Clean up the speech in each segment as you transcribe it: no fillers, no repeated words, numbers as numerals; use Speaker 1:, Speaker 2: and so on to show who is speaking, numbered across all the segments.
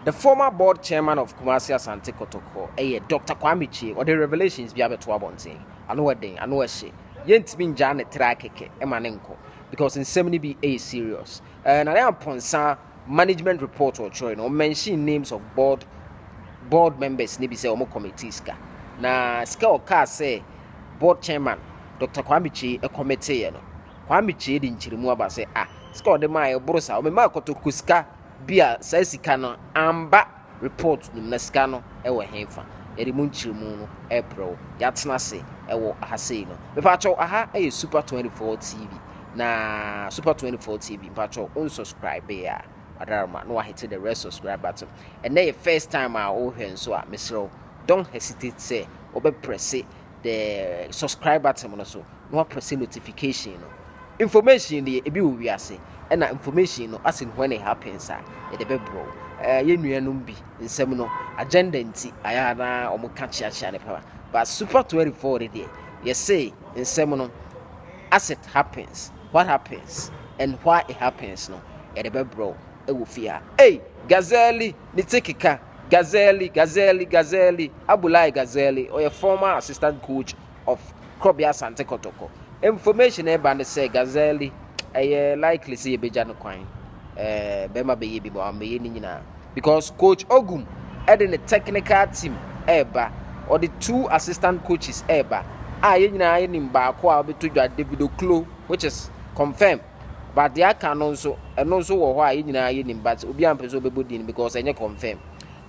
Speaker 1: The former board chairman of Kumasi Asante Kotoko ɛyɛ Dr. Kwame Kyei. Ɔde revelations bi abɛto abɔnten. Ano ɛden, ano ɛhye. Yɛntumi ngyaa ne tra kɛkɛ ɛma ne nkɔ because nsɛm no bi ɛyɛ serious. Nana Amponsah management report ɔtwerɛ no, ɔmention names of board members ne bi sɛ ɔmo committee sika na sika. Ɔkaa sɛ board chairman Dr. Kwame Kyei ɛcommittee yɛ no, Kwame Kyei de nkyerɛmu aba sɛ, ah, sika ɔde maa yɛ boro saa. Ɔmɛmaa Kɔtɔkɔ sika bi a saa sika no amba report no mu, na sika no ɛwɔ hɛnfa? Yɛde mu nkyerɛmu no ɛrebrɛ wo. Yɛatena ase ɛwɔ aha sei no, mepaakyɛw, aha ɛyɛ Super 24 TV. Na Super 24 TV, mpaakyɛw, unsubscribe a adarama na wahit the red subscribe button. Ɛnɛ yɛ first time a wohwɛ nso a, mesrɛ wo, don't hesitate sɛ wobɛpress the subscribe button no so na wapress notification no. Information deɛ, ebi wɔ wiase, ɛna information no, as in when it happens a, yɛde bɛbrɛ wo. Yɛn nuanom bi nsɛm no agenda nti ayɛ a na wɔn ka kyeakyea ne papa, but Super 24 de deɛ, yɛse nsɛm no as it happens, what happens and why it happens no, yɛde bɛbrɛ wo ɛwɔ fie ha. Ei, Gazali ne ti keka. Gazali, Gazali, Gazali Abulai Gazali, ɔyɛ former assistant coach of Krobea Asante Kɔtɔkɔ. Information ɛba ne sɛ Gazali ɛyɛ likely sɛ yɛbɛgya no kwan. Bɛrima bɛyɛ bi ma wambɛyɛ ne nyinaa because Coach Ogum ɛde ne technical team ɛɛba. Ɔde two assistant coaches ɛɛba a yɛn nyinaa yɛnim baako a ɔbɛto dwa, David Oklo, which is confirmed, but deɛ aka no nso, ɛno nso wɔ hɔ a yɛn nyinaa yɛnim, but obi ampɛ sɛ ɔbɛbɔ din because ɛnyɛ confirm.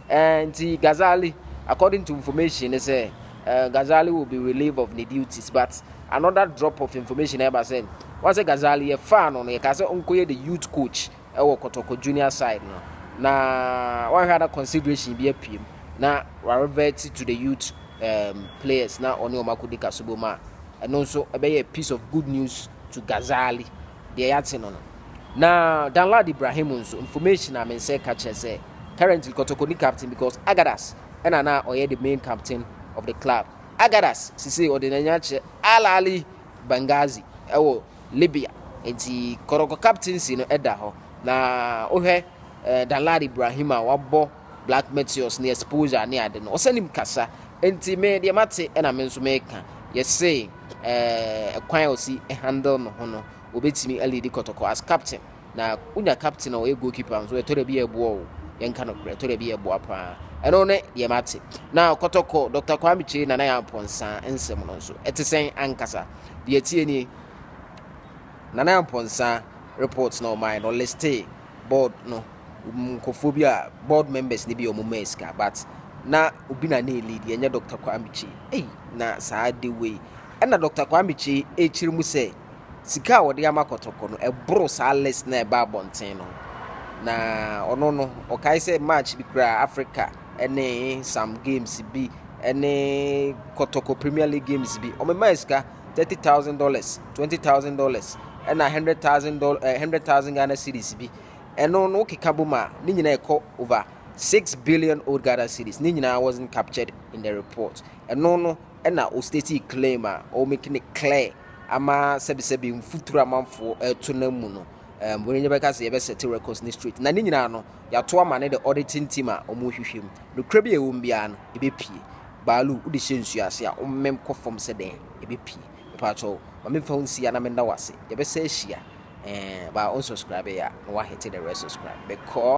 Speaker 1: Nti Gazali, according to information ne sɛ Gazali will be relieved of the duties, but another drop of information ɛba sɛ wɔn sɛ Gazali yɛ fa no, yɛka sɛ ɔnkɔyɛ the youth coach ɛwɔ Kɔtɔkɔ junior side no, na wɔahwɛ ada consideration bi apue mu na revert to the youth players na ɔne wɔn akɔdi kasobo mu a, ɛno nso ɛbɛyɛ a piece of good news to Gazali. Deɛ yɛate no, na Danlad Ibrahim nso, information a me nsa ka kyerɛ sɛ currently Kɔtɔkɔ ni captain, because Agadas ɛna na ɔyɛ the main captain of the club. Agadas sisi ɔde n'ani akyerɛ Al Ahli Benghazi ɛwɔ Libya, nti Kɔtɔkɔ captaincy no ɛda hɔ. Na wohwɛ Danlad Ibrahim a wabɔ Black Meteors ne exposure ne ade no, ɔsɛ nim kasa. Nti me deɛ mate ɛna me nso meka, yɛse ɛkwan a ɔsi handle no ho no, obetumi alead Kɔtɔkɔ as captain. Na wonya captain a ɔyɛ goalkeeper nso, ɛtɔ da bi yɛ ɛboa o. Yɛnka no korɛ, ɛtɔ da bi yɛ ɛboa paa. Ɛno ne deɛ mate. Na Kɔtɔkɔ Dr. Kwame Kyei, Nana Yɛ Ampɔnsa nsɛm no nso ɛte sɛn ankasa? Deɛ tie nie: Nana Yɛ Ampɔnsa report na ɔman no list board no nkɔfoɔ bi a board members ne bi a ɔmo maa sika, but na obi na ne lead, ɛnyɛ Dr. Kwame Kyei. Ei, na saa de wei ɛna Dr. Kwame Kyei ɛkyerɛ mu sɛ sika a wɔde ama Kɔtɔkɔ no ɛboro saa list na ɛba abɔnten no. Na ɔno no ɔkae sɛ match bi koraa Africa ɛne some games bi ɛne Kɔtɔkɔ Premier League games bi, ɔmo sika $30,000, $20,000, ɛna $100,000, 100,000 Ghana cedis bi. Ɛno no wokeka bom a, ne nyinaa ɛkɔ over 6 billion old Ghana cedis. Ne nyinaa wasn't captured in the report. Ɛno no ɛna ostate claim a ɔmaking it clear ama sɛbisɛbi mfuturo amanfoɔ ɛto nam mu no. Wɔn nyɛ bɛka sɛ yɛbɛset records ne straight, na ne nyinaa no yɛato ama ne the auditing team a wɔn rehwehwɛ mu. Nokura bi a ɛwɔ mu biara no ɛbɛpie. Baalu wode hyɛ nsuo ase a, wɔmmɛm kɔ fam sɛ dɛn, ɛbɛpie. Mepaakyɛw, ma memfa wo nsia na menda wo ase. Yɛbɛsɛ ahyia. Ba unsubscribe a, na wahit the red subscribe because